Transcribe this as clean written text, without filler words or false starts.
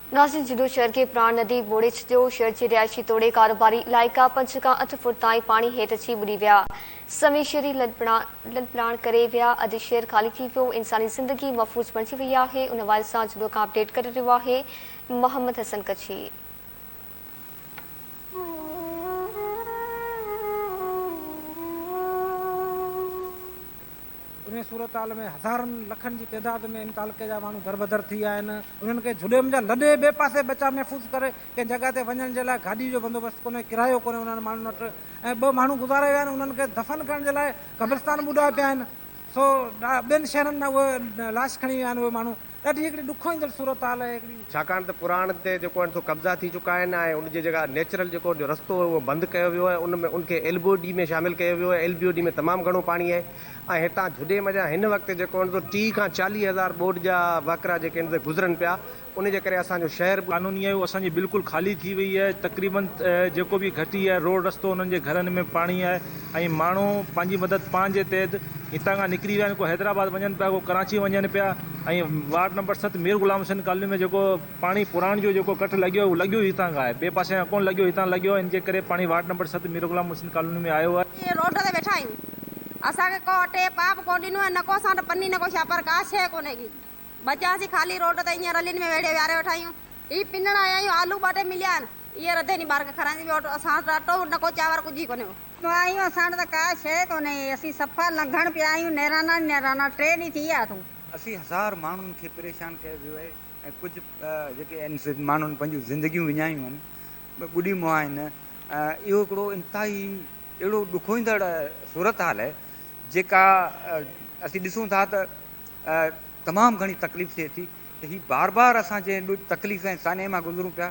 नाज़रीन जिलो शहर खे प्राण नदी ॿोड़े छॾियो। शहर जे रिहाइशी तोड़े कारोबारी इलाइक़ा 5 खां 8 फुट ताईं पाणी हेठि अची ॿुॾी विया। सवी शहरी लॾपलाण करे विया। अधु शहर ख़ाली थी वियो। इंसानी ज़िंदगी महफ़ूज़ बणिजी वई आहे। उन हवाले सां जिलो खां अपडेट करे रहियो आहे मोहम्मद हसन कच्छी। उन सूरत हाल में हज़ारनि लखनि जी तादाद में इन तालुके जा माण्हू दरबदर थी विया आहिनि। उन्हनि खे झुॾे जा लॾे ॿिए पासे बच्चा महफ़ूज़ करे कंहिं जॻह ते वञण जे लाइ गाॾी जो बंदोबस्तु कोन्हे, किरायो कोन्हे उन्हनि माण्हुनि वटि। ऐं 2 माण्हू गुज़ारे विया आहिनि, उन्हनि खे दफ़न करण जे लाइ क़ब्रिस्तान ॿुॾा पिया आहिनि। सो ॿियनि शहरनि ॾांहुं उहे लाश खणी विया आहिनि उहे माण्हू। ॾाढी हिकिड़ी ॾुखोईंदड़ सूरत हाल आहे हिकिड़ी। छाकाणि त पुराण ते जेको आहे सो कब्ज़ा थी चुका आहिनि ऐं उनजी जेका नेचुरल जेको रस्तो आहे उहो बंदि कयो वियो आहे। उन में उनखे एल बी ओ डी में शामिल कयो वियो आहे। एल बी ओ डी में तमामु घणो पाणी आहे ऐं हितां झुॾे मझां हिन वक़्तु जेको आहे सो 30 खां 40 हज़ार बोर्ड जा वहिकरा जेके आहिनि गुज़रनि पिया। उन जे करे असांजो शहर कानूनी आहे उहो असांजी बिल्कुलु ख़ाली थी वई आहे। तक़रीबन जेको बि घटी आहे रोड रस्तो उन्हनि जे घरनि में पाणी आहे ऐं माण्हू पंहिंजी मदद पंहिंजे तहत हितां खां निकिरी विया आहिनि। को हैदराबाद वञनि पिया, को कराची वञनि पिया। ऐं वार्ड नंबर 7 मीर ग़ुलाम हुसैन कॉलोनी में जेको पाणी पुराण जो जेको कट लॻियो उहो लॻियो हितां खां आहे, ॿिए पासे खां कोन लॻियो, हितां लॻियो। इन जे करे पाणी वार्ड नंबर 7 मीर ग़ुलाम हुसैन कॉलोनी में आयो आहे। रोड ते वेठा आहियूं, असांखे को अटे पाप कोन ॾिनो आहे, न को असां वटि पन्नी न को छापर, का शइ कोन्हे की। बचासीं खाली रोड ते ईअं रलियुनि में वेड़े विहारे वेठा आहियूं। हीअ पिनण आया आहियूं, आलू ॿ टे मिलिया आहिनि, इहे रधे नी ॿार खे खाराईंदी। ॿियो असां वटि आटो न को चांवर कुझु ई कोन्हे। आहियूं, असां वटि त का शइ कोन्हे, असीं सफ़ा लंघण पिया आहियूं, नेराना नेराना 3 ॾींहं थी विया अथऊं। 80,000 माण्हुनि खे परेशान कयो वियो आहे ऐं कुझु जेके आहिनि माण्हुनि पंहिंजूं ज़िंदगियूं विञायूं आहिनि, ॿुॾी मुआ आहिनि। इहो हिकिड़ो इंतिहाई अहिड़ो ॾुखोईंदड़ सूरत हाल आहे जेका असीं ॾिसूं था त तमामु घणी तकलीफ़ थिए थी। त हीअ बार बार असां जंहिं तकलीफ़ ऐं साने मां गुज़रूं पिया।